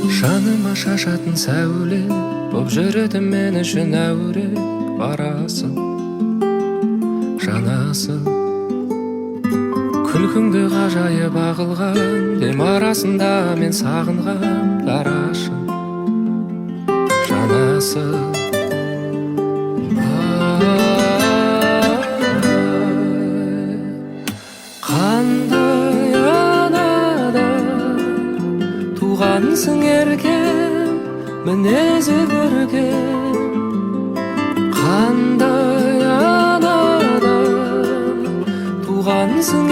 Жаныма шашатын сәуле боп жүретін, мен үшін әуре барасың, жанасың. Күлкіңді ғажайып ағылған дем арасында мен сағынған дарашын, жанасың. Ай, қандай анадан туғансың, еркем, мінезі көркем? Қандай анадан туғансың?